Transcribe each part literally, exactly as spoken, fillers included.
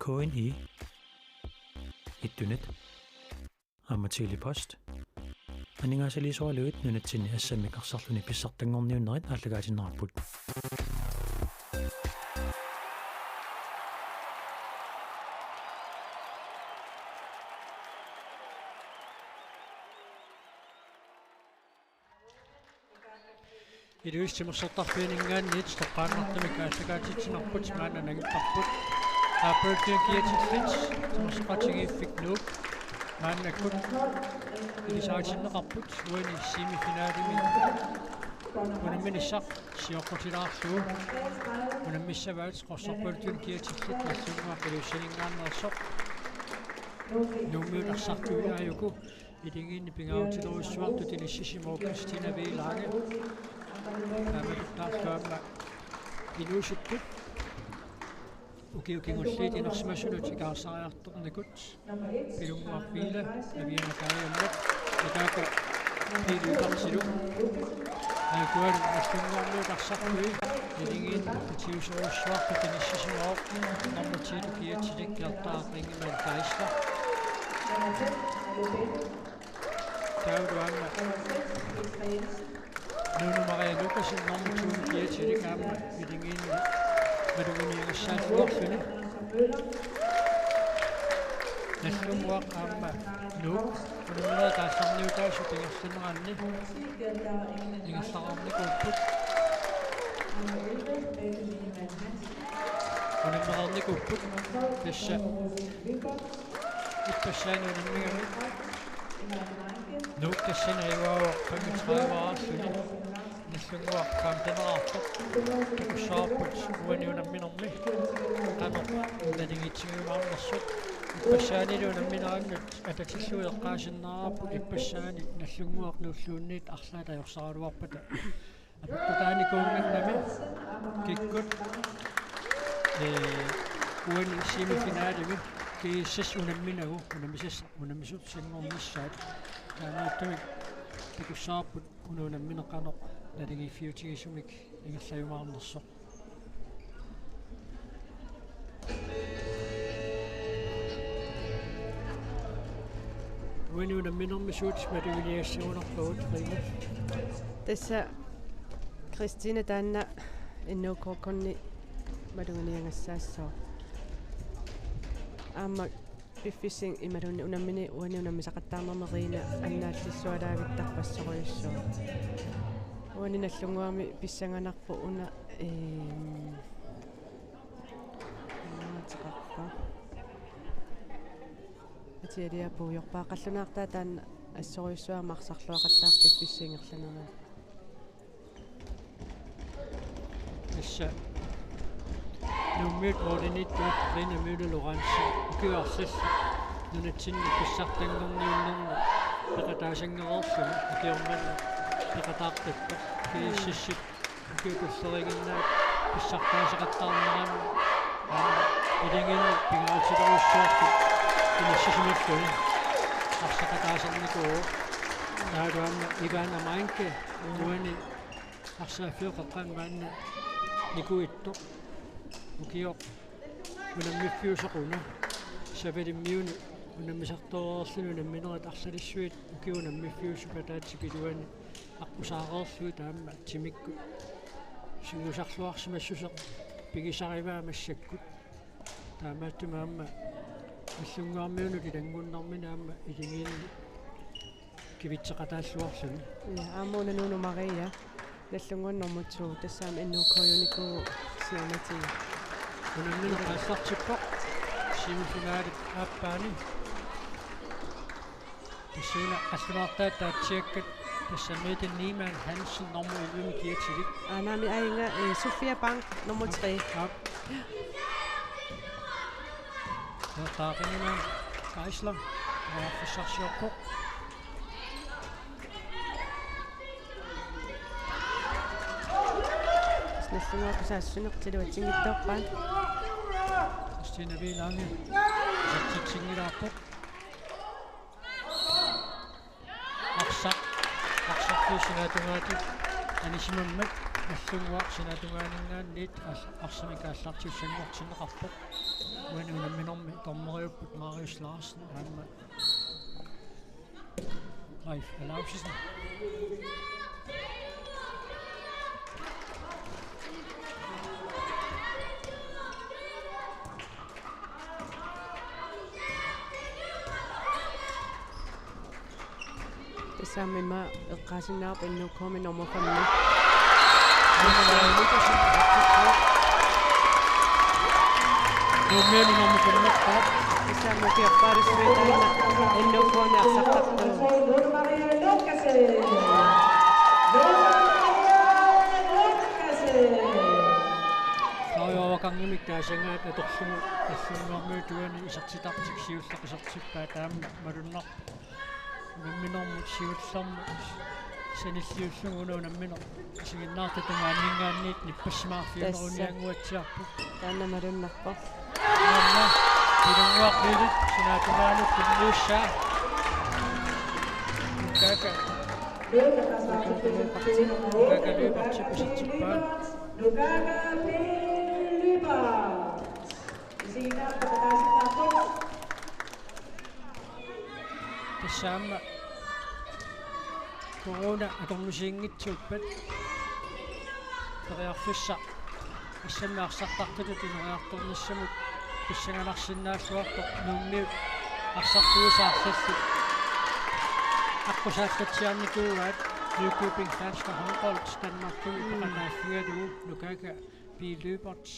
K N I, Ittunet, aamma Tele-Post. Aningaasaliisoraluit nunatsinni assammik arsarluni pissartanngorniunnerit aallakaatinneqarput. Inuit timersortarfianinngaanniit toqqaannartumik aallakaatitsinerput maanna nangipparput. Aappaluttut kiatillit timersoqatigiiffik Nuuk maannakkut ilisaritinneqarput uani semifinalimi unamminissaq sioqqutilaarlugu. Unammissavaat Qorsorpaluttut kiatillit Nagdlunguaq Ilulissaninngaanneersoq. Nuummiut arsartui aajuku Ilingiinni pingaarutilerujussuartut inissisimavoq Christina V. Lange. Taamatuttaarlu aamma inuusuttut ukiut kingulliit inersimasunut ikaarsaariartornikut Pilunnguaq Viila, Aviana Kajammat, Ataka Piilu Iparsilu. Aajuku Nagdlunguarmiut arsartui ilingiinni attatiusorujussuartut inissisimavoq nummer ti-tut kiatillit Gerda Ingemann Geisler. Taavalu aamma Nuno Maria Lukassen nummer to-mut kiatilik aamma ilingiinni maluginiagassaalluarluni. Nagdlunguaq aamma Nuuk unamminerit aallarniutaasut ingerlaneranni ingerlareernikuupput. Unammereernikuupput tassa ippassaani unammigami. Nuuk tassani ajugaavoq femogtredive-aarluni. Nagdlunguaq femten-aartoq. Takussavarput uani unamminermi qanoq naligiitsigiumaarnersoq. Ippassaanilu unamminerannut atatillugu eqqaasinnaavarput ippassaani Nagdlunguaq Nuulluunniit arlaat ajorsaraluarpata. Apeqqutaanikuunngannami kikkut, ee, uani semifinalimi G S S unamminagu, unammisas-, unammisut sanngornissaat. Taamaattumik takussavarput una unammineq qanoq naligiiffiutigisumik ingerlajumaarnersoq. Uani unamminermi suut maluginiassagunarpagut, Rine? Tassa Christine taanna N O K-kkunni maluginiagassaassaaq. Aamma piffissap imaluunniit unammini uani unammisaqattaarnermi Rine annaallissualaavittarpassorujussuaq. Uani Nagdlunguami pissanganarpoq una, eem, Imaateqarpa. Atialiapuujorpaa qallunaartaa taanna assorujussuaq arsarluaqattaarpoq piffissap ingerlanerani. Tassa Nuummiut målimiittuut Rine Møller Lorentzen ukiut arlallit nunatsinni pissartanngorniunnerni peqataasanngereerluni ukiormanna peqataartarpoq. G S S-ip ukiut tulleriiginnaat pissartaasaqattaarnerani aamma ilingiinni pingaarutilerujussuartut inissisimalluni arsaqataasarnikuuvoq. Taavalu aamma Ivana Meinke uani arsaaffiup qeqqani maanna nikuittoq. Ukioq unammiffiusoq una. Savalimmiuni unammisartoreerluni unamminerit arsalissuit ukiut unammiffiusut ataatsip iluani aqqusaareerlugit aamma timikkut sungiusarluarsimassuseq pigisarivaa massakkut. Taamaattumik aamma Nagdlunguarmiunut ilanngunnermini aamma ilingiinni kivitseqataalluarluni. Ja, aamma una Nuno Maria. Nagdlunguaq nummer to, tassa aamma N O K-unikuuvoq siornatigut. Unammineq aallartippoq semifinalip aappaani. Tassuuna qallunaartaat taatsiakkat, tassa Mette Niemann Hansen nummer elleve-mi kiatilik. Aa, naamik, aa, inga, eh, Sofia Bang nummer tre. Aap. Gerda Ingemann Geisler periarfissarsiorpoq. Nagdlunguaq kusaassusertigut atsinngittooqqaat. Christina V. Lange isertitsinngilaarpoq. Arsaq, arsartuut sinaatungaatigut anisimammat Nagdlunguaq sinaatungaaninngaanniit ars-, arsamik aallartigut sanngortinneqarpoq. Uani unamminermi dommeriupput Marius Larsen aamma Leif Alausisen. Tassami aamma eqqaasinnaavarput N K-mi nummer fem. Nuummiuni nummer fem. Tassami ukiorpaalussuit taanna N K-mi arsartartuuvoq. Faajuavakangimik taasagaat atorlugu Nagdlunguarmiut uani isertitartik siulleq isertippaat, taama malunnarpoq. Unamminermut siullermut sanilliullugu una unammineq isiginnaartut tungaanninngaanniit nippassimaarfiunerup Tassa. Uniannguatsiarpoq. Taanna malunnarpoq. Aamma Pilunnguaq Vilep sinaata tungaanut tunniussaa. Nukaaka. Nukaaka Lyberth isertippaa. Nukaaka P. Lyberth. Isiginnaartut ataasiinnarput. Tassa aamma corona atornusiinngitsuuppat periarfissaq assammi arsartartutut ineriartornissamut pissanganarsinnaalluartoq Nuummiut arsartuusaarlugit aqqusaartatsiarnikuugaat Nykøbing Falster Håndbold Danmarkimut Mm. peqataaffigalugu Nukaaka P. Lyberth.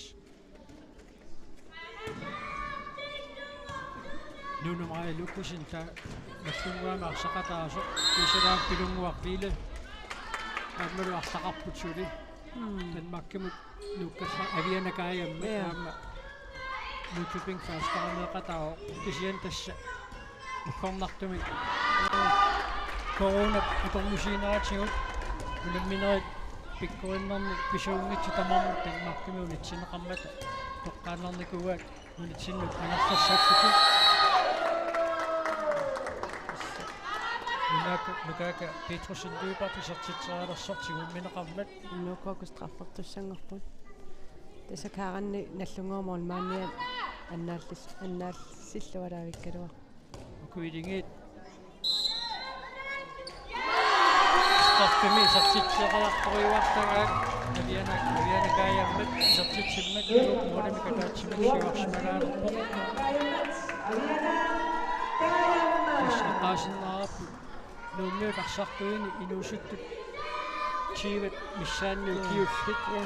Nunu Maja Lukassen taava Nagdlunguami arsaqataasoq, kiisalu aamma Pilunnguaq Vilep aammalu arsaqarput suli. Mm. Danmarkimut nuukkallarami Aviana Kajammi Ja. aamma Nykøbing Falstermeeqataavoq, kisianni tassa uggornartumik corona atornusiineratigut unamminerit pikkorinnermi pisuunngitsut tamarmik Danmarkimi unitsinneqarmata toqqaannarnikuuaat unitsinnut angerlassallutik. Nukaaka, Nukaaka Petrus Lyberth isertitserialersoq tigummineqarmat. N K-kut straffertussanngorput. Tassa Karanni Nagdlunguup målmandia annaallis-, annaallisilluaraavikkaluaq. Uku Iligiit straffemi isertitseriartorujuartagaat Aviana, Aviana Kajammat isertitsimmat Nuuk målimik ataatsimik siuarsimagaalerpoq. Tassa eqqaasinnaarput Nuummiut arsartuini inuusuttut tyvet missaanni ukiullit. Ja.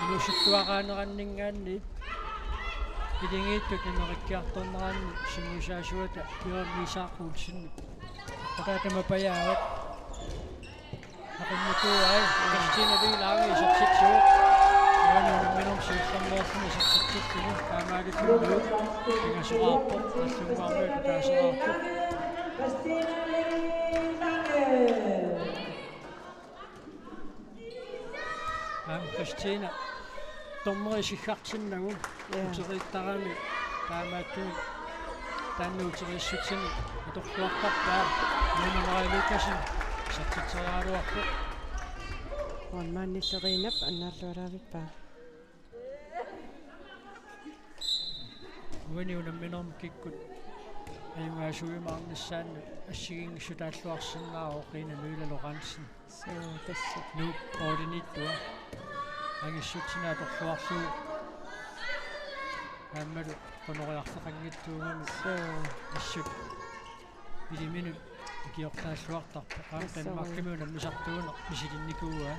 Inuusuttuaraaneranninngaanniit Iligiittut inerikkiartorneranni sungiusaasuata Jørgen Isak Olsenip. Aqqutaata mapajaavat. Aqimmikuuai, Christina Lee Lange isertitsivoq. Uani unamminermi siullermeerluni isertitsilluni. Taamaalilluni pingasoraarpoq, Nagdlunguarmiut ataaseraarput. Aamma Christina dommeri isiggartinnagu Ja. uteriittarami taamaattumik taanna uteriissutini atorluartarpaa. Nunu Maja Lukassen isertitseriaraluarpoq. Målmandi Lerinap annaalluaraavippaa. Uani unamminermi kikkut ajugaasuujumaarnissaannut assigiinngissutaalluarsinnaavoq Rina Møller Lorentzen. Suu, tassa. Nuuk målimiittua. Angissutsina atorluarlugu. Aammalu qunoriarfeqanngitsuugami. Suu. Assut iliminut ikiortaalluartarpoq. Aamma Tassa. Danmarkimi unammisartuuneq misilinnikuuaa.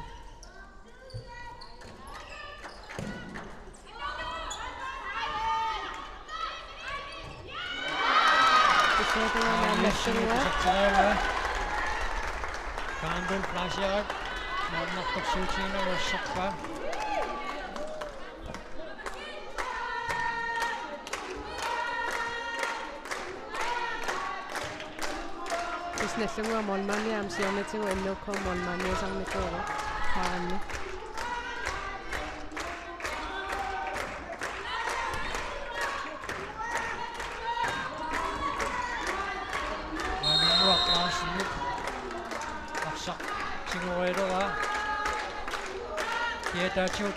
Kisianni tungaanut Nagdlunguaq. Karen Lund Fleischer. Maannartorsiutiginerussarpaa. Tassa Nagdlunguup målmandia aamma siornatigut N K-p målmandiusarnikuuvoq. Karanni. Manunuaq Larsenip arsaq tigorileraa. Kiataatigut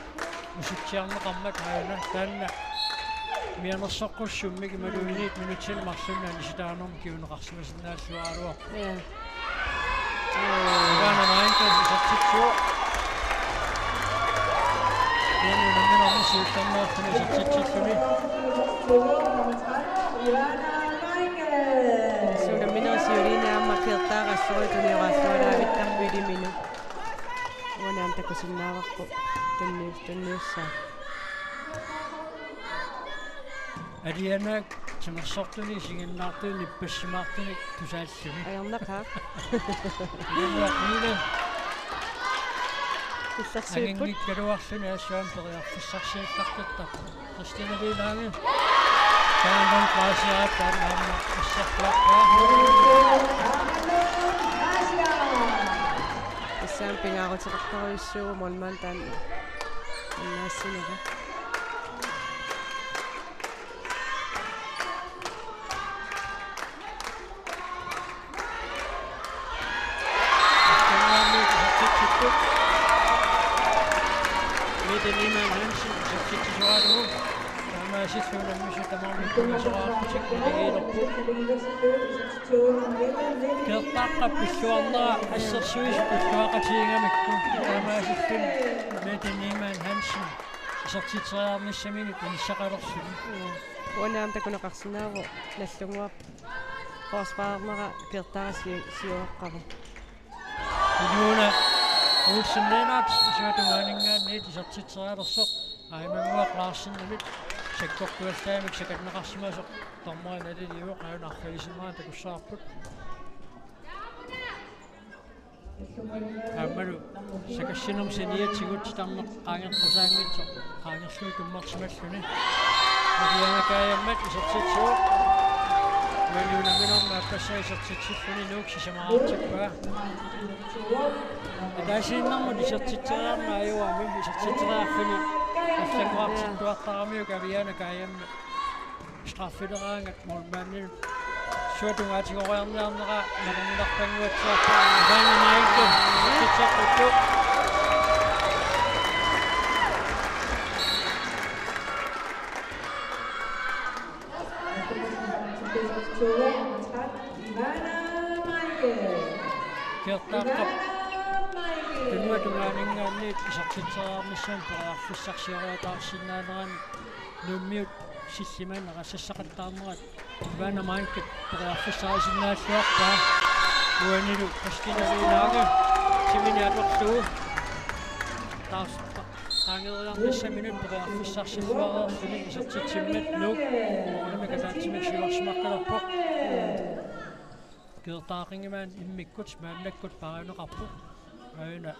usutsiarneqarmat aana taanna Mianersoqqussummik imaluunniit minutsini marlunni anisitaanermut kinguneqarsimasinnaalluaraluarpoq. Ja. Ivana Meinke isertitsivoq. Uani unamminermi siullermeerluni isertitsilluni. Suunammineq siuliini aamma Keertaaq assorujuk tunioraassualaavittarpoq iliminut. Uani aamma takusinnaavarput tunnius-, tunniussaaq. Alianaak timersortunik isiginnaartunik nippassimaartunik tusaalluni. Ajornaqaaq. Iluaq Niile. Illersuipput. Anginngikkaluarluni assut aamma periarfissarsiallartittarpoq. Christina Vilange. Taanna Klaasiaat taanna aamma asserluarpaa. Tassa aamma pingaaruteqartorujussuuvoq målmand taanna annaassinera. Mette Niemann Hansen, isertitsisuaralugu. Taamaasilluni unammisut tamarmik pingasoraarlutik naligiilerput. Keertaaqqap pilluarnera assersuisut pilluaqatigigamikku. Taamaasilluni Mette Niemann Hansen isertitseriarnissaminut inissaqalerluni. Uani aamma takuneqarsinnaavoq Nagdlunguap forsvarernera Keertaaq si-, siuaqqavoq. Inuuna Olsen Lennert, isuata tungaaninngaanniit isertitserialersoq, Aimannguaq Larsenimit sakkortuallaamik sakanneqarsimasoq, dommeri naliliivoq, aajuna arfinisinnerani takussavarput. Aammalu sakassinnermut saniatigut titarneq qaangeqqusaanngitsoq, qaangerlugu tummersimalluni. Alianaak aamma isertitsivoq. Uani unamminermi aappassaa isertitsilluni Nuuk sisamaraartippaa. Ataasiinnarmut isertitseriarneq ajugaami isertitseriarfini allanngorartittuartaramiuk Aviana Kajammi straffileraangat målmandinut. Isuata tungaatigooriarniarnera malunnarpannguatsiarpoq. Ivana Meinke isertitseqquttoq. Keertaaqqap tunua tungaaninngaanniit isertitseriarnissamut periarfissarsioruataarsinnaanerani Nuummiut sillimani nerisassaqqattaarnerat Ivana Meinke periarfissarisinnaalluarpaa. Uanilu Christina Vilange timini atorlugu taas-, qaangeeriarnissaminut periarfissarsilluareerluni isertitsimmat Nuuk unamik ataatsimik siuarsimaqqalerpoq. Keertaaq Ingemann immikkut maannakkut paarineqarpoq. Aajuna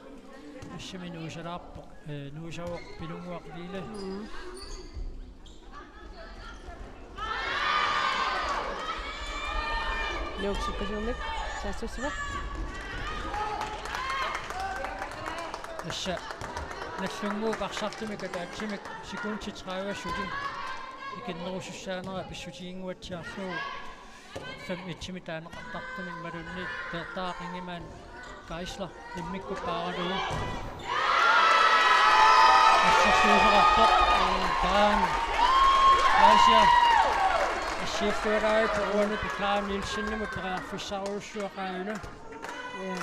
assimi nuusalaarpoq. Ee, nuusavoq Pilunnguaq Liile. Mm. Nuuk sukkasuumik saassussivoq. Tassa Nagdlunguup arsartumik ataatsimik sekundit tredive sutut ikinnerusussaanera pissutiginnguatsiarlugu. Fem et-imik taaneqartartunik imaluunniit Keertaaq Ingemann Geisler immikkut paaralugu. Assersuisoqarpoq. Taanna Asia assiillualaarpoq uani Clara Nielsenimut periarfissarujussuaq aajuna. Ja.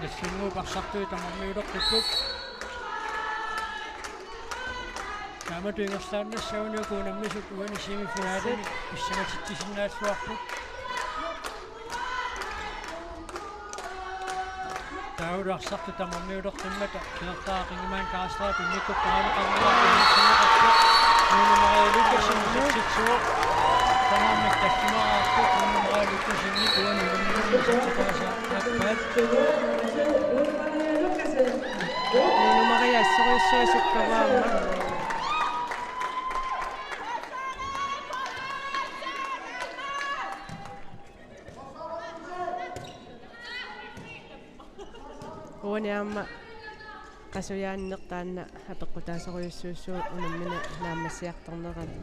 Nagdlunguup arsartui tamarmiulerput. Taamatut ingerlaannassaguni uku unammisut uani semifinalimi issimatitsisinnaassuarput. Taavalu arsartut tamarmiulertimmata Keertaaq Ingemann Geisler immikkut paarineqarpoq. Nuunu Maria Lukassen isertitsivoq. Tamarmik tallimaraarput Nuunu Maria Lukassenip uani unamminermi isertitaasa aappaat. Nuunu Maria assorujussuaq sukkavaamma. Uani aamma qasujaanneq taanna apeqqutaasorujussuussaaq unammineq naammassiartornerani.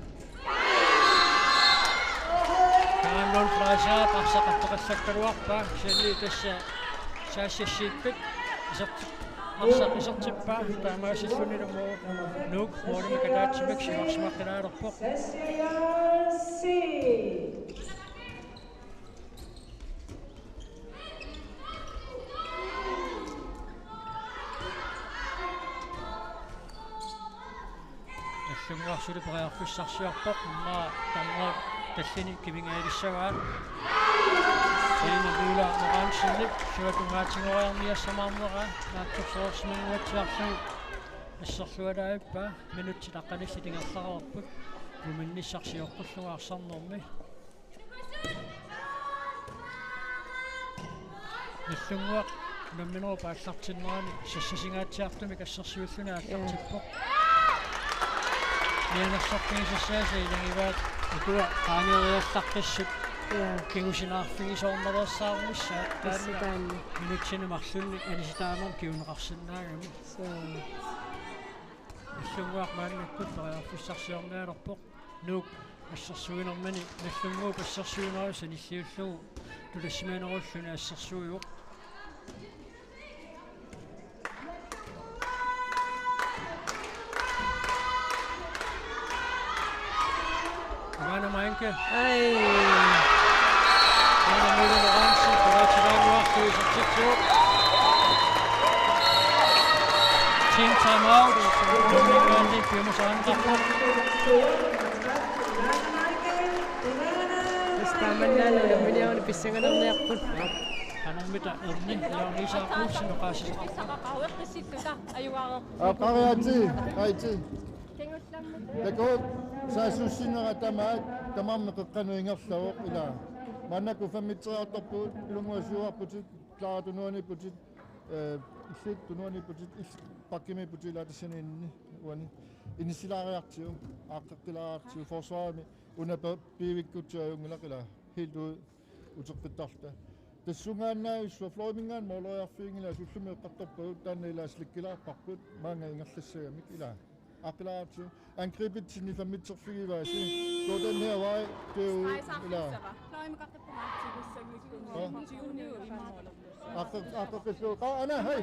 Taanna Lund Fleischer arsaq attoqassakkaluarpaa, kisianni tassa Sasha Schilbeck iserti-, Arsaq isertippaa, taamaasillunilu Nuuk målimik ataatsimik siuarsimaqqilaalerpoq. Nagdlunguaq suli periarfissarsiorpoq, immaqa tamarmik tallini kivingaalissavaa. Siina Møller Lorentzen, suatungaatigooriarniassamaarnera, naatsorsorsimanguatsiarlugu asserlualaavippaa, minutsit aqqanillit ingerlareerput, kuminnissaq sioqqullugu arsarnermi. Nagdlunguaq unamminerup aallartinnerani sassasingaatsiartumik assersuilluni aallartippoq. Mianersorfigisassaasa ilagivaat ukua qaangeeriallaqqissut. Ja. Kingusinaarfigisoornersaarnissaat. Tassa taanna. Minutsini marlunni anisitaanermut kinguneqarsinnaagami. Suu. Nagdlunguaq maannakkut periarfissarsiornialerpoq. Nuuk assersuinermini Nagdlunguup assersuinerup sanilliullugu tulassimanerulluni assersuivoq. Ivana Meinke. Ai. Ivana Meinke, Lorentzen, Lorentzen, Lorentzen, Lorentzen. Team time out. Dominikanit piumasaqarpoq. Tassa taamannaallu unamminermi pissangalerniarput. Qanormita Erni, Jørgen Isak Olsen oqaasissaqarpoq. Aa, qariaatsi, aitsi. Takuuk, saassussinerat tamaat, tamarmik qeqqanut ingerlavoq ilaa. Maannakkut femogtrediveartorpugut, ilunnguaq siuarputit, Clara tunuaniipputit, eh, illit tunuaniipputit, illit bakkimiipputit ilaa tassani inni, uani. Inissilaariartigu, aaqqeqqilaariartigu, forsvarimi, una pe-, piivikkutsi ajunngilaq ilaa, helt ude uteqqittarluta. Tassungaannaavissuaq fløjiminngaanniit måleriarfiginngilaq, ullumi eqqartorpagut, taanna ilaa slikkilaarparput, maanga ingerlassagamik ilaa. Aaqqilaaratsigit. Angribitsinni femogtredive-iugaasi. Gå den her vej, det er jo, ilaa. Hva? Aaqqe-, aaqqeqqillugu. Aa, Anna, hej.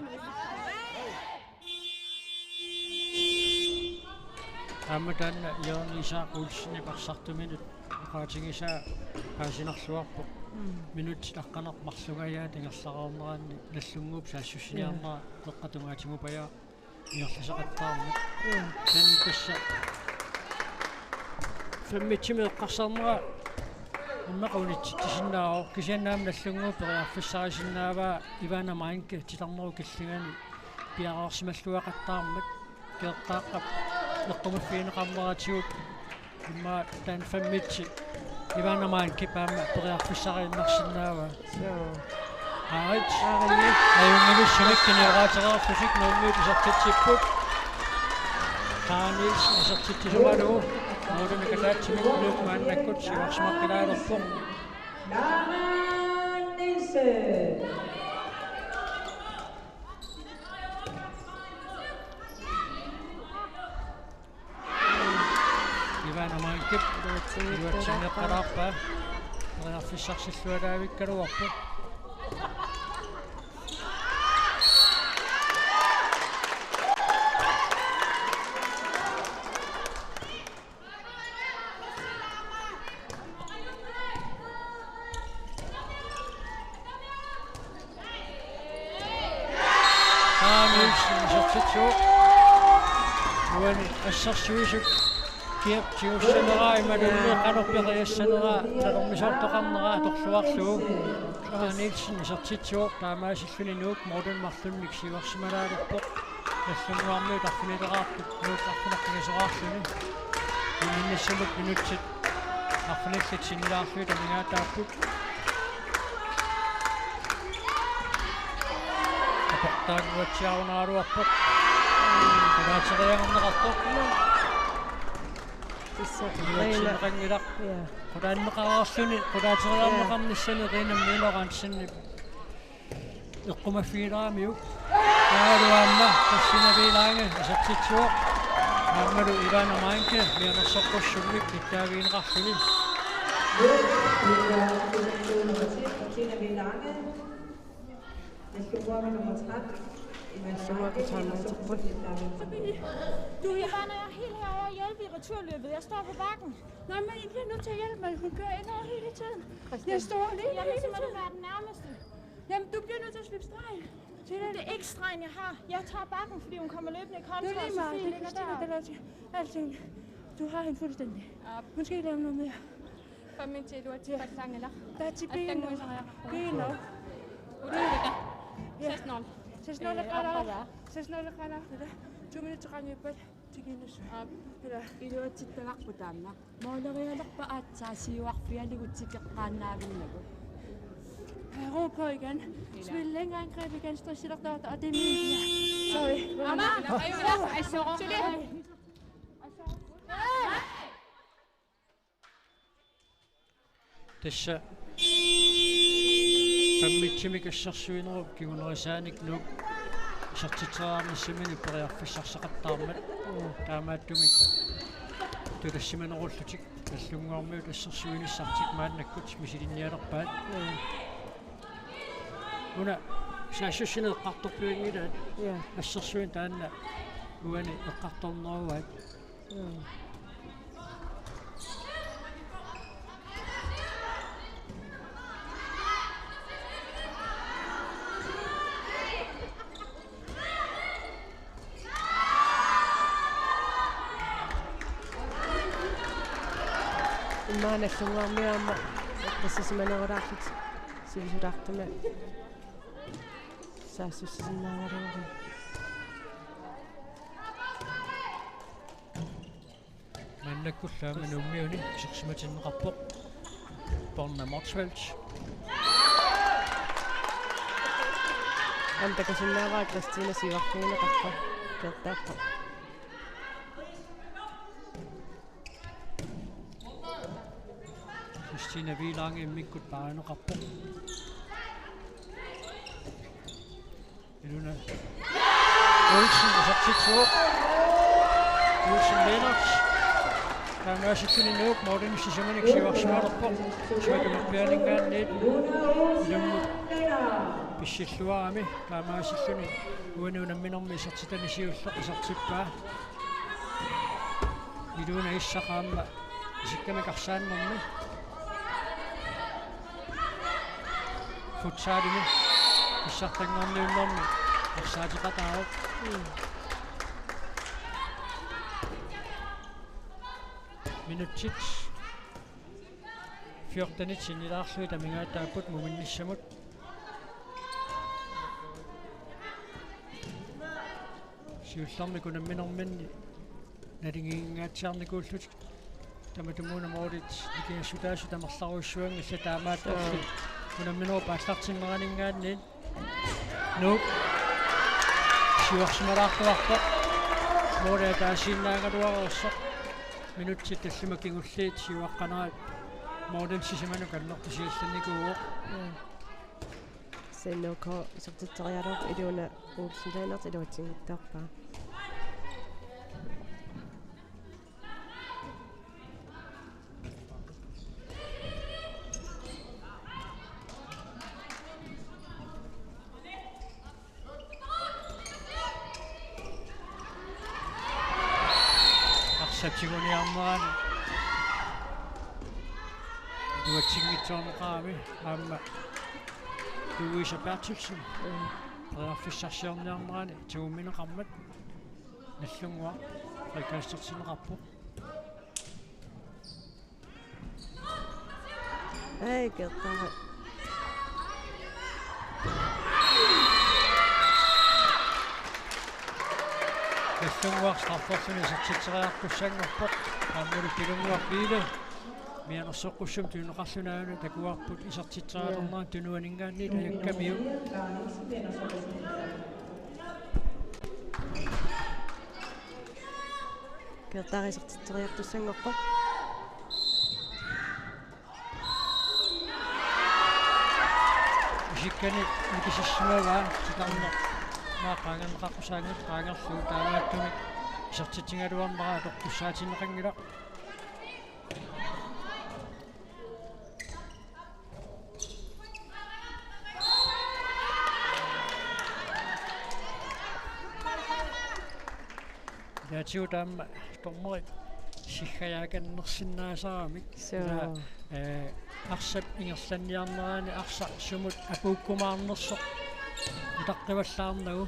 Aamma taanna Jørgen Isak Olsenip arsartuminut oqaatigisaa paasinarluarpoq. Mm. Minutsit aqqaneq-marlungajaat ingerlareerneranni Nagdlunguup saassussiniarnera, ja, qeqqata tungaatigut pajaa ingerlasaqattaarmat. Ja. Taanna tassa femogtyve eqqarsarnera immaqa unitsitsisinnaavoq, kisianni aamma Nagdlunguup periarfissarisinnaavaa Ivana Meinke titarnerup killingani piareersimalluaqattaarmat. Geertaaqqap eqqumaffigineqarneratigut immaqa taanna femogtyve Ivana Meinke aamma periarfissariinnarsinnaavaa. Joo. Aarit. Aarit. Ajunngivissunik kinioraatigereerlutik Nuummiut isertitsipput. Clara Nielsen isertitsisoralugu målimik ataatsimik Nuuk maannakkut siuarsimaqqilaalerpoq. Clara Nielsen. Ivana Meinke iluatsinneqalaarpaa. Periarfissarsillualaavikkaluarpoq. Clara Nielsen isertitsivoq. Uani assersuisut kiap tigussaneraa imaluunniit qanoq periassaneraa talermisoortoqarnera atorluarlugu. Clara Nielsen isertitsivoq, taamaasilluni Nuuk målimi marlunnik siuarsimalaalerpoq. Nagdlunguarmiut arfinileraarput Nuuk arfineq-pingasoraarluni. Iminnissamut minutsit arfinillit sinnilaarlugit amigaataapput. Aportaannguatsiarunaraluarpoq. Qulaateriagarneqartoq. Tassa iluatsinneqanngilaq. Ja. Qulaanneqareerluni, qulaateriarneqarnissani, ja, Rina Møller Hansenip eqqumaffigileramiuk. Taavalu aamma Christina Wilange isertitsivoq. Aammalu Ivana Meinke mianersoqqussummik nittaavigineqarluni. Christina Wilange. Nummer tretten. Sumuaku saammaterput. Du, jeg var, når jeg er helt herovre og hjælpe i returløbet. Jeg står på bakken. Nej, men I bliver nødt til at hjælpe mig. Hun kører ind over hele tiden. Jeg står alene. Jamen, hele så må du tiden være den nærmeste. Jamen, du bliver nødt til at slippe stregen. Det er ikke stregen, jeg har. Jeg tager bakken, fordi hun kommer løbende i kontra, og Sofie ligger der. Det er lige meget. Det bestiller der til alting. Du har hende fuldstændig. Hun skal ikke lave noget mere. Fem til du er til Patsangela. Der er til bilen. Bilen. Uddannelse. Ja. Seks nul. Seks nul er godt. Seks nul er godt. Det der. To minutter til Rangøbert. Til Guinness. Iluatsittagaqarputit taanna. Moolerialerpat aatsaat siuarfialigut tikeqqaannaavinnagu. Ro på igen. Spil længere angreb igen. Stå sikkert der, og det er min. Sorry. Ama, ayo, ayo, ayo. Tassa femogtyve assersuinerup kingunerisaanik Nuuk isertitseriarnissaminut periarfissarsiaqattaarmat, taamaattumik tulassimanerullutik Nagdlunguarmiut assersuinissartik maannakkut misilinnialerpaat. Una saassussineq eqqartorluinngilaat. Ja. Assersuineq taanna uani eqqartorneruaat. Immaqa Nagdlunguarmiut aamma eqqissisimanerulaarlutik sivisulaartumik saassussisinnaagaluarluni. Maannakkullu aamma Nuummiuni isersimatinneqarpoq Borna Motzfeldt. Aamma takusinnaavara Kristina siuarfigineqarpoq. Peertaarpoq. Kristina Viilaangi immikkut paarineqarpoq. Iluna Olsen isertitsivoq. Olsen Lennert. Taamaasilluni Nuuk målini sisamanik siuarsimaalerpoq. Siuatumappianinngaanniit ilummut pissilluarami. Taamaasilluni uani unamminermi isertitani siulleq isertippaa. Iluna Issaq aamma isikkamik arsaannermi. Futsalimi pissartanngorniunnermi arsaateqataavoq. Minutsit fjortenit sinnilaarlugit amigaataapput muminnissamut. Siullermik unamminerminni naligiinngaatsiarnikuullutik. Tamatumuuna målit nikingassutaasut amerlarujussuanngillat, taamaattorli unamminerup aallartinneraninngaanniit Nuuk siuarsimalaartuarpoq. Måli ataasiinnaagaluareersoq. Minutsit tallimat kingulliit siuaqqanerat målini sisamanut annertusiallannikuuvoq. N K isertitseriaraluarpoq, Iluna Olsen Lennert iluatsinngitsoorpaa. Arsaq tiguniarnerani iluatsinngitsoorneqarami aamma Louise Berthelsen. Mm. Periarfissarsiorniarnerani tigummineqarmat Nagdlunguaq frikastertinneqarpoq. Ai, Gertare. Nagdlunguaq strafferluni isertitseriartussanngorpoq. Aammalu Pilunnguaq Vive mianersoqqussummik tunineqarluni aana takuarput isertitseriarnerani tunuaninngaanniit ajakkamiuk. Gertare isertitseriartussanngorpoq. Isikkani nikisissimavaa titarneq. Maa qaangerneqaqqusaanngilaq, qaangerlugu, taamaattumik isertitsigaluarnera atoqqussaatinneqanngilaq. Atigut aamma dommerit siggajaakannersinnaasaramik. Suu. Ila, eh, arsap ingerlanniarnerani arsaq sumut apuukkumaarnersoq utaqqivallaarnagu.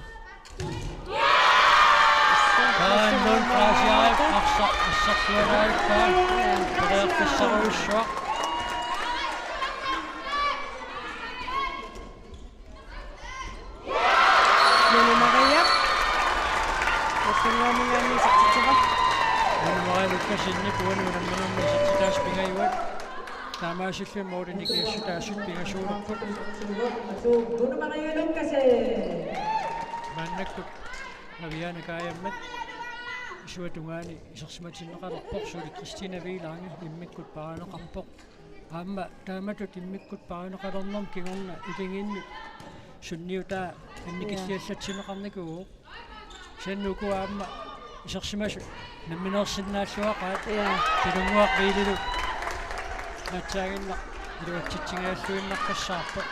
Taanna Nuuk Paasiarip arsaq assersualaarpaa. Periarfissarujussuaq. Nunu Maria. Nunu Maria Lukassenip uani unamminermi isertitaasut pingajuat. Taamaasilluni målini kiassutaasut pingasuulerput. Maannakkut Aviana Kajammat isuata tungaani isersimatinneqalerpoq, suli Christina Wielange immikkut paarineqarpoq. Aamma taamatut immikkut paarineqalernermi kingorna iligiinnut sunniutaa annikilliallatsinneqarnikuuvoq. Kisianni uku aamma isersimasut nammineersinnaalluaqaat. Ja. Pilunnguaq Wielandilu naatsaaginnaq iluatsitsigigalluinnartussaavoq.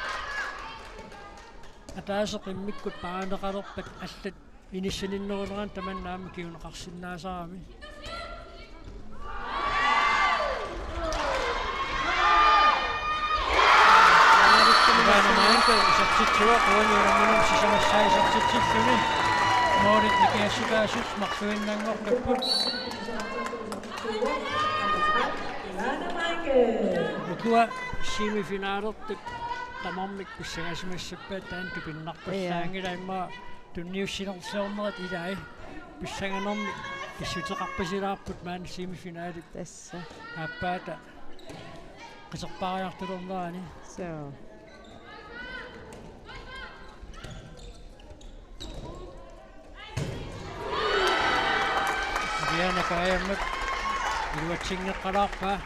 Ataaseq immikkut paarineqalerpat allat inissinnerunerani tamanna aamma kinguneqarsinnaasarami. Ivana Maanke isertitsivoq, uani unamminermi sisamassaa isertitsilluni. Målit nikiassutaasut marluinnaanngortut. Ukua semifinalertut tamarmik pissangasimassappat taanna tupinnarpallaanngilaq. Ja. Immaqa tunniussinersiornerit ilai pissanganermik pissuteqarpasilaarput maani semifinalip. Tassa. Aappaata qiterpariartulernerani. Suu. Aviana Kajammat iluatsinngeqqalaarpaa.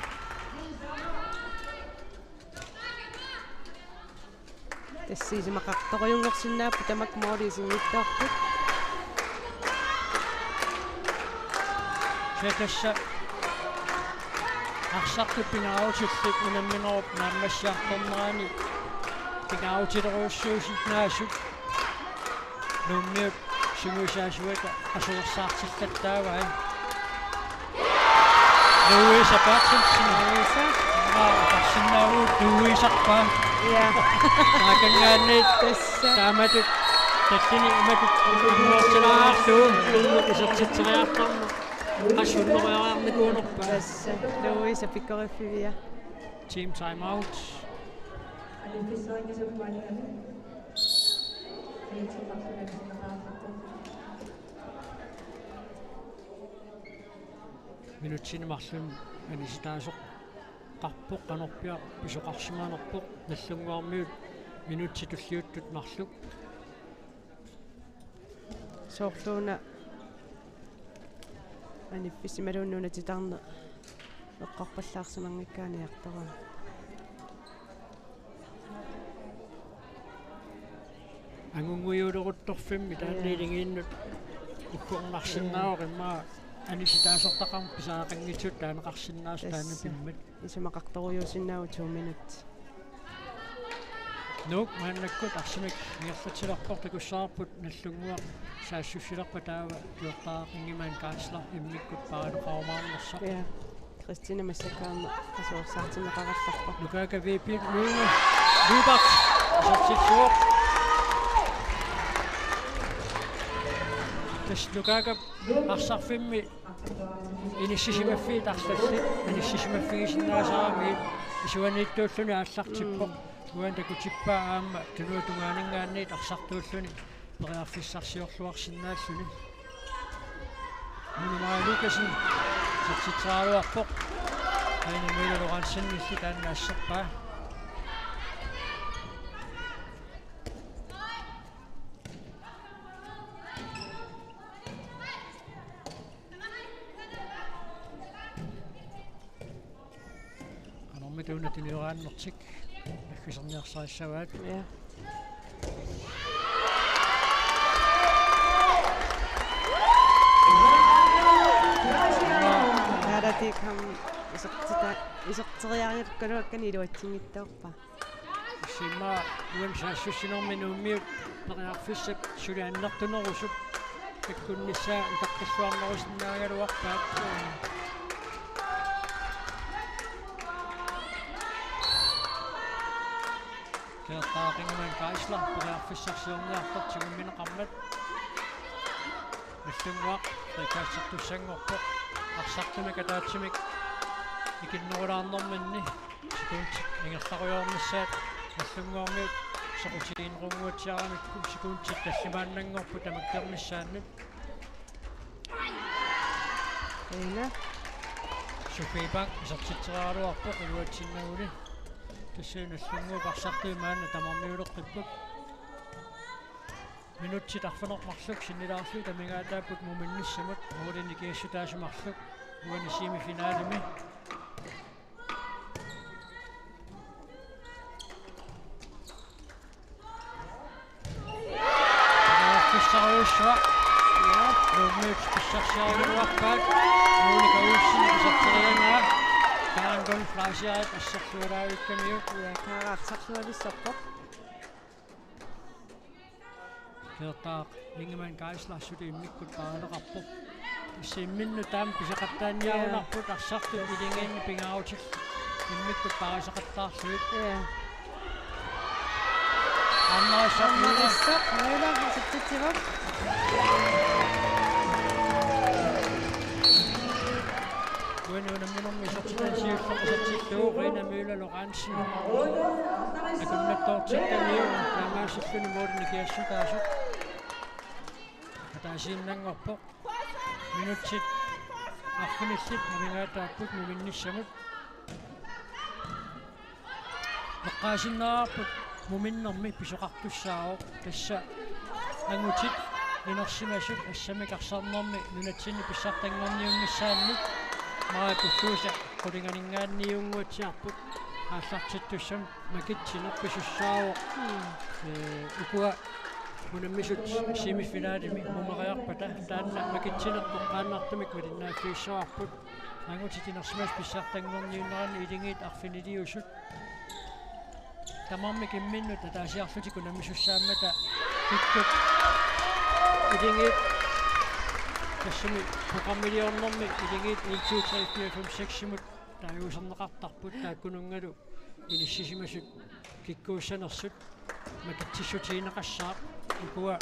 Tassa isumaqartorujunngorsinnaapput tamakku målit isinngitsoorput. Kisianni tassa arsartut pingaarutillit unamminerup naammassiartornerani pingaarutilerujussuusinnaasut. Nuummiut sungiusaasuata qasuersaartillattaavai. Louise Berthelsen. Louise. Aa, oqarsinnaavugut Louisarpaa. Ja. Taakanngaanniit. Tassa. Taamatut tallini imatut unnuarsilaarlugu isertitseriartorneq qasunnoriarnikuunerpaa. Tassa. Louise pikkoriffivia. Team timeout. Minutsini marlunni anisitaasoqarpoq, qanorpiaq pisoqarsimanerpoq, Nagdlunguarmiut minutsit tulliuttut marluk. Soorluuna aniffissaq imaluunniit una titarneq eqqorpallaarsimanngikkaa niartorami. Angunngujuuleruttorfimmi taanna. Ja. Iligiinnut uggornarsinnaavoq, immaqa anisitaasortaqarmat pisariaqanngitsut taaneqarsinnaasoq taanna. Tassa. Pimmat. Isumaqartorujuusinnaavugut to minut. Nuuk maannakkut arsamik ingerlatsilerpoq, takussavarput Nagdlunguaq saassussilerpat taava tuertariaqanngimmata Kansler immikkut paarineqarumaarnersoq. Ja. Kristina massakkaarna qasuersaartinneqarallarpoq. Nukaaka V P Lulu. Lubak. Isertitsuoq. Tassa Nukaaka arsarfimmi inissisimaffiit arlallit, inissisimaffigisinnaasaramiit isuaniittuulluni aallartippoq. Mm. Uani takutippaa aamma tunuata tungaaninngaanniit arsartuulluni periarfissarsiorluarsinnaalluni. Nunu Maja Lukassen isertitseriaraluarpoq. Aina Møller Lorentzen illit taanna asserpaa. Qanormita una tunioraannertik aggisorniarsarissavaat. Ja. Taalatik ham isertita-, iserteriarikkaluakkani iluatsinngitsoorpaa. Tassa immaqa uani saassussinermi Nuummiut periarfissat suli annertunerusup Ikkunnissaa utaqqilluarnerusinnaagaluarpaat. Qeqertaq Ingemann Geisler periarfissarsiorniartoq tigummineqarmat. Nallunnguaq frikassertussanngorpoq. Arsartumik ataatsimik ikinnerulaarnerminni sekundit ingerlarujoornissaat Nallunnguarmiut soqutigineqannguatsiaramikku sekundit tallimaannanngorput tamakkernissaannut. Ina. Sofie Bang isertitseriaraluarpoq iluatsinnaguli. Tassa Nallunnguup arsartui maanna tamarmiuleqqipput. Minutsit arfineq-marluk sinnilaarlugit amigaataapput muminnissamut, målini nikiassutaasoq marluk uani semifinalimi. Pissarujussua. Ja. Nuummiut pissarsiarigaluarpaat. Monika Olsen iserteriaraa. Karen Lund Fleischer assersualaavikkamiuk. Ja, Karen arsarlualissarpoq. Qeqertaq Ingemann Geisler suli immikkut paarileqarpoq. Tassa imminnut taama pisaqattaanniarunarput arsartut iligiinni pingaarutillu immikkut paarisaqattaarlugit. Ja. Annaasaq Annaasaq Møller isertitsivoq. Uani unamminermi isertitaani siulleq isertillugu Rina Møller Lorentzen. Akunnattoortikkamiuk taamaasilluni målini nikiassutaasoq. Ataasiinnanngorpoq. Minutsit arfinillit amigaataapput muminnissamut. Eqqaasinnaavarput muminnermi pisoqartussaavoq, tassa angutit inersimasut assammik arsarnermi nunatsinni pissartanngorniunnissaannut. Maajip ulluisa qulinganinngaanniunnguatsiarput aallartittussamut makitsineq pisussaavoq. Mm. Ee, ukua unammisut semifinalimi mumeriarpata taanna makitsineq toqqaannartumik malinnaaffigissavarput. Angutit inersimasut pissartanngorniunneranni iligiit arfiniliusut. Tamarmik imminnut ataasiarlutik unammisussaammata kikkut iligiit tassami programmiliornermi iligiit en, to, tre, fire, fem, seks-imut taaguuserneqartarput taakkununngalu inissisimasut kikkuussanersut makitsissutigineqassaaq ukua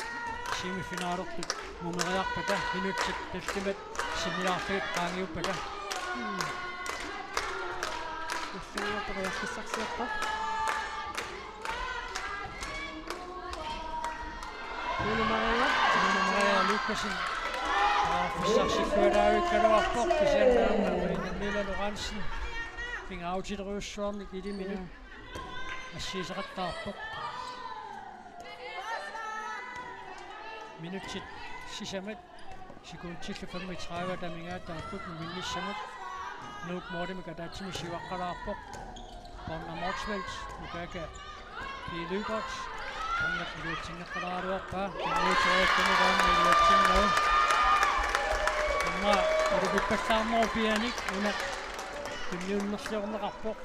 semifinalertut mumeriarpata minutsit tallimat sinnilaarlugit qaangiuppata. Mm. Nallunnguaq periarfissarsiorpoq. Lulu Maria. Lulu Maria Lukassen. Periarfissarsiorluarikkaluarpoq kisianni aamma Mila Lorentzen. Pingaarutilerujussuarnik iliminut. Ja. Assigiseqattaarpoq. Minutsit sisamat sekundillu femogtredive amigaataapput muminnissamut. Nuup målimik ataatsimik siuaqqalaarpoq. Borna Motzfeldt, Ukaka P. Lybert. Borna iluatsinneqqalaaraluarpaa. Tunniuteriakkani taanna iluatsinnagu. Aamma ulapippallaarnerup pianik una tunniunnerliorneqarpoq.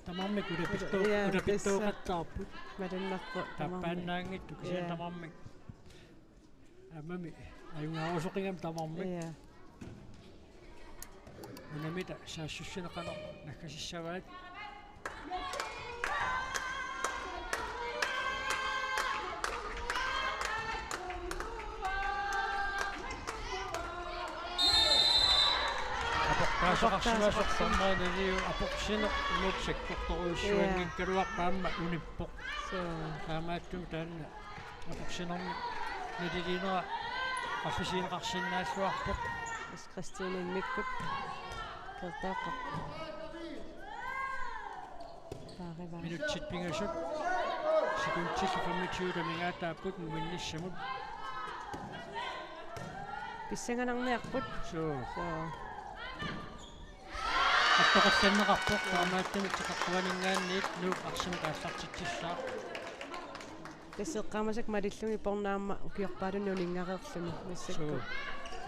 Tamarmik ulapittoo-, ja, ulapittooqattaarput. Malunnarpoq tamarmik. Taappaannaanngitsoq kisianni, ja, tamarmik. Aammami ajugaarusoqigami tamarmik. Ja. Unamita saassussineq qanoq naggasissavaat. Aportaasaqarsimasoq, aportaasaqarsimasoq. Tammaaniliu aporsineq imatut sakkortorujussuanngikkaluarpoq, ja, aamma unippoq. Suu. Taamaattumik taanna aporsinermi naliliinera qaffisiineqarsinnaalluarpoq. Tassa Christine immikkut. Qeqertaq. Paarivaa. Minutsit pingasut. Sekundit femogtyve amigaataapput muminnissamut. Pissanganarniarput. Suu. Suu. Attoqallanneqarpoq, taamaattumik teqeqquaninngaanniit Nuuk arsamik aallartitsissaaq. Tassa eqqaamasakka malillugit Borna aamma ukiorpaalunni uninngareerluni massakkut. Suu.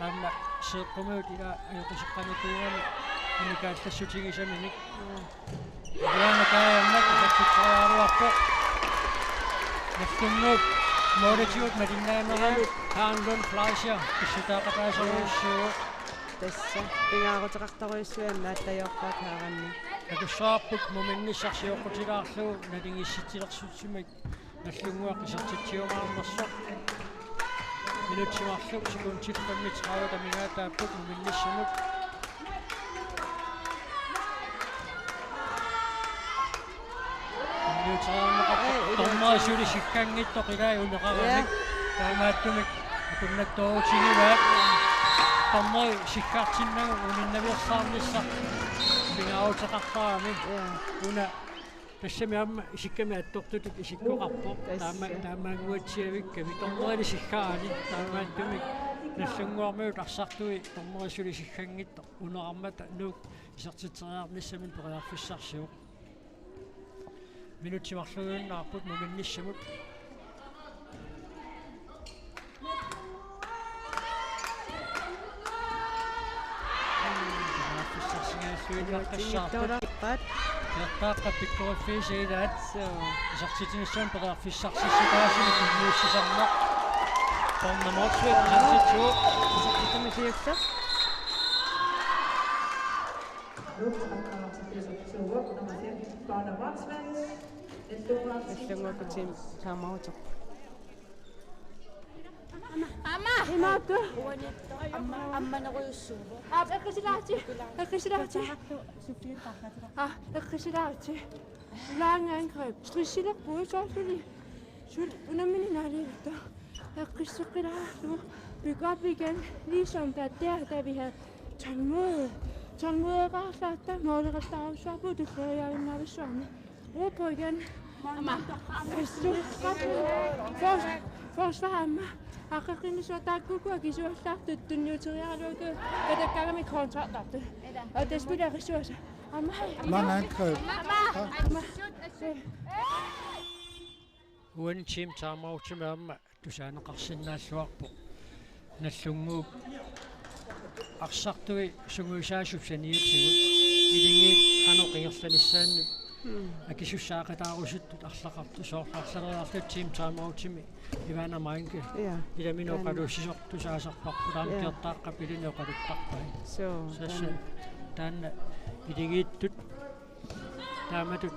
Aamma seeqqumiut ila ajoquseqqanikuugami unikaallassutigisaminik. Mm. Iliana Kajammat isertitseriaraluarpoq. Nagdlunguup målitigut malinnaaneranik Karen Lund Fleischer pissutaaqataasorujussuuvoq. Tassa pingaaruteqartorujussuuvoq aamma attajoorpaat Karen. Takussavarput muminnissaq sioqqutilaarlugu naligiissitsilersussimik Nagdlunguaq isertitsiumaarnersoq. Minutsit marluk sekundit femogtredive amigaataapput muminnissamut. Unnuuteriarneqarpoq. Ej, ej, dommeri suli sikkanngitsoq ilai uneqarami. Ja. Taamaattumik akunnattoorutigivaa. Dommeri sikkartinnagu uninnaviorsaarnissaq pingaaruteqartarami. Ja. Una tassami aamma isikkami attortutut isikkoqarpoq. Tassa. Taama-, taamaannguatsiavikkami. Dommerili sikkarani. Taamaattumik Nagdlunguarmiut arsartui dommeri suli sikkanngitsoq uneqarmata Nuuk isertitseriarnissamik periarfissarsivoq. Minutsit marluinnaapput muminnissamut. Periarfissarsingajalluinnartassaarput. Nuutsinngitsoorpat. Kiertaaqqap pikkoriffiisa ilaat. Suu. Isertitsinissamut periarfissarsissutaasumik tunniussisarneq. Bornholm Motzfeldt, isertitsivoq. Isertitsiniarsiuk. Nagdlunguup team timeout. Aamma. Imaattoq. Aamma, aamma nerujussuuvoq. Aap, eqqissillaaritsi. Eqqissillaaritsi. Aa, eqqissillaaritsi. Lange angreb. Stressilerpugut soorluli. Suli unammineq naaligatta. Eqqisseqqilaarlugu. Pick up igen. Ligesom der, der, da vi havde tålmodighed. Tålmodighed, målrettaarusuarput tulleriiaannaavissuarmi. Ro på igen. Aamma. Assut. Fors-, forsvar aamma. Aqeqqinnissuaq taakkuuku akisuallaartut tunniuteriaraluarput. Katakkaangami kontraartartut. Og det spiller akisuasa. Aamma. Mange angreb. Aamma. Uani team timeoutimi aamma tusaaneqarsinnaalluarpoq. Nagdlunguup arsartui sungiusaasup saniatigut. Iligiit qanoq ingerlanissaannik. Mm. Akisussaaqataarusuttut arlaqartut soorlu arlaleriarluta team timeoutimi Ivana Meinke. Ja. Ilaminik oqaluussisoq tusaasarparput aamma. Ja. Kiertaaqqap ilani oqaluttarpai. Suu, tassa taanna. Taanna iligiittut taamatut,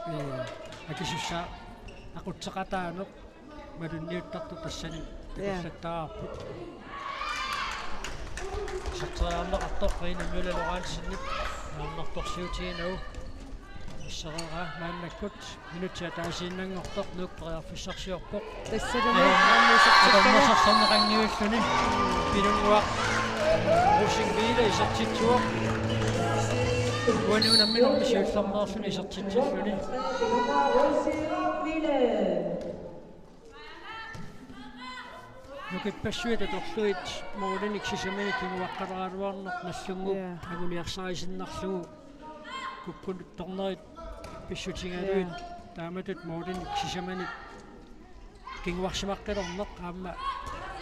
ee, akisussaaq aqutseqataaneq malunniuttartoq tassani. Ja. Takullattaarput. Iserteriarneqartoq Rina Møller Lorentzen. Naammattorsiutigiinnagu. Issereeraa maannakkut. Minutsit ataasiinnanngortoq Nuuk periarfissarsiorpoq. Tassalumi. Ee, aamma isertikkami. Atornersorneqanngivilluni. Pilunnguaq Rosing Wille isertitsivoq. Uani unamminermi siullermeerluni isertitsilluni. Nukippassuit atorlugit målinik sisamanik kinguaqqaleraluarneq Nagdlunguup. Ja. Anguniarsarisinnarlugu kukkunut dommeri pissutigalugit. Ja. Taamatut målinik sisamanik kinguarsimaqqilerneq aamma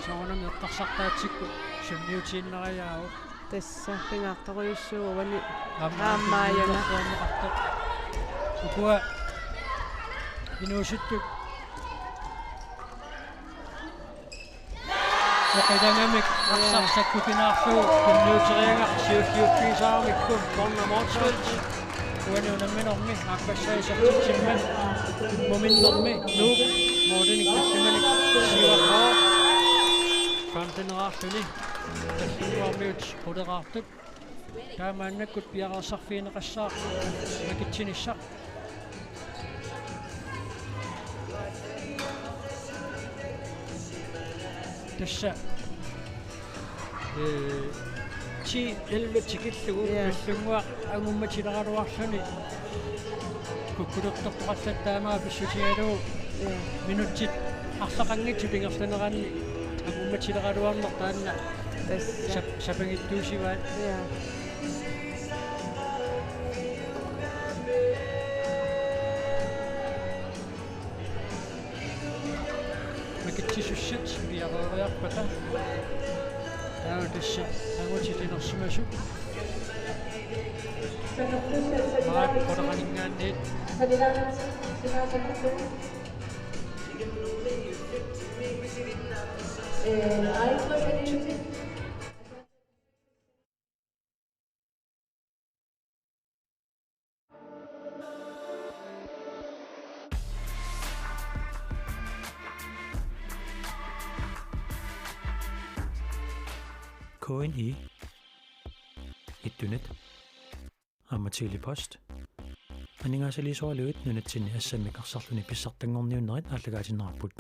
soorunami eqqarsartaatsikkut sunniutiinnariaavoq. Tassa pingaartorujussuuvoq uani. Aamma aamma ajuna. Ukua inuusuttut oqilangamik arsaq sakkukinaarlugu tunniuteriagaq siulliuffigisaaramikku Bornholm Motzfeldt. Uani unamminermi aappassaa isertitsimmat muminnermi Nuuk målinik tallimanik siuarpaa. Femteneraarluni Nagdlunguarmiut quleraartut. Taamaannakkut piareersarfigineqassaaq makitsinissaq. Tassa, ee, ti elleve tikillugu. Ja. Nagdlunguaq angummatileraluarluni kukkulertortoqallattaaq aamma pissutigalugu. Ja. Minutsit arlaqanngitsut ingerlaneranni angummatileraluarneq taanna. Tassa. Sap-, sapangittuusivaat. Ja. Makitsisussat piareeriarpata. Taava tassa angutit inersimasut. Maat quleqaninngaanniit. Eh, Alfred Henningsen. K N I, Ittunet, aamma Tele-Post. Aningaasaliisoralugit nunatsinni assammik arsarluni pissartanngorniunnerit aallakaatinneqarput.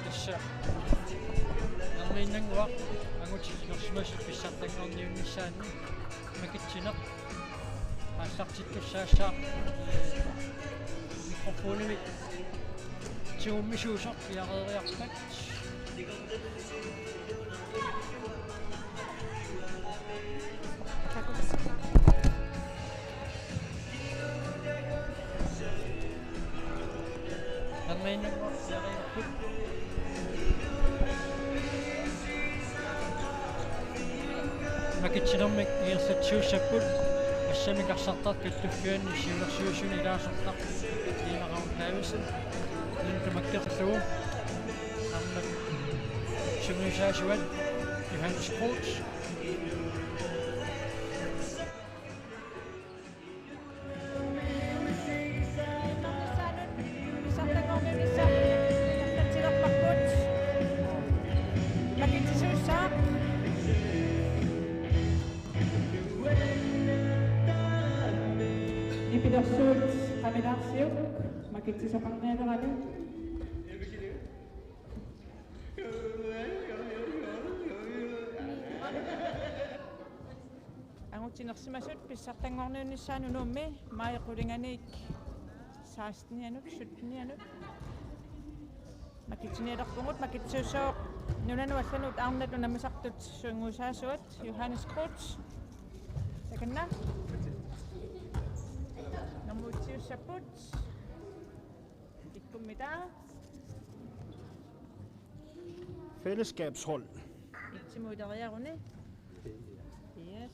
Tassa. Erniinnannguaq angutit inersimasut pissartanngorniunnissaanni makitsineq aallartittussaassaaq, mikrofonimik tigummisuusoq piareeriarpat. Makitsinermik ingerlatsiussapput assammik arsartartut kattuffianni siulersuisuni ilaasortaq Iiva Ravn Davidsen, nunat tamakkerlugu arnat sungiusaasuat Johannes Groth. Nipilersuut qamilaarsiuk makitsisoqarnialerani. Angutit inersimasut pissartanngorniunnissaannut Nuummi maj qulinganiit sekstenianut, syttenianut. Makitsinialerpugut, makitsiussaasoq nunanut allanut arnat unammisartut sungiusaasuat Johannes Groth. Takanna. Nummer otte-ussapput. Kikkummita? Fællesskabshold. Itsimut ileriaruni. Yes.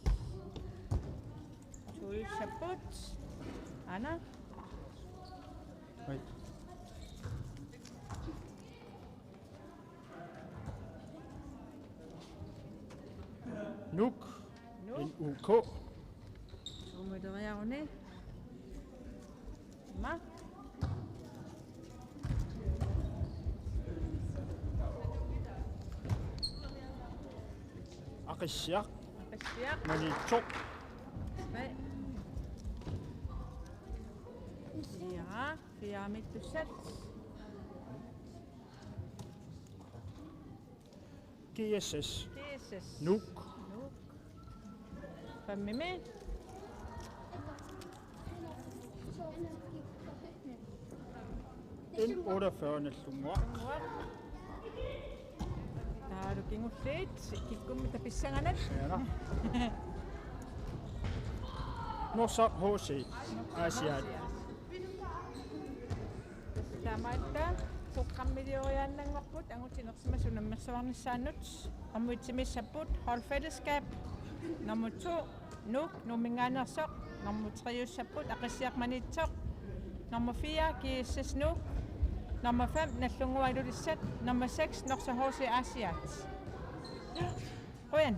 To-ussapput. Aana. Hej. Nuuk. Nuuk. N U K. Tuumut ileriaruni. Aamma. Aqissiaq. Aqissiaq. Maniitsoq. Tre. Fire. Fire-miittussat. G S S. G S S. Nuuk. Nuuk. Fem-imi. N otteogfyrre Nagdlunguaq. Nagdlunguaq. Taavalu kingulliit, kikkummita pissanganaq. Siana. Norsaq H C. Aasiaat. Taamaallaat programmilioriaannanngorput angutit inersimasut unammersuarnissaannut. Nummer et-imiissapput Hold Fællesskab. Nummer to, Nuuk, Nuumminngaanneersoq. Nummer tre-ussapput Aqissiaq Maniitsoq. Nummer fire, G S S Nuuk. Nummer fem, Nagdlunguaq Ilulissat. Nummer seks, Norsaq H C Aasiaat. Qujan.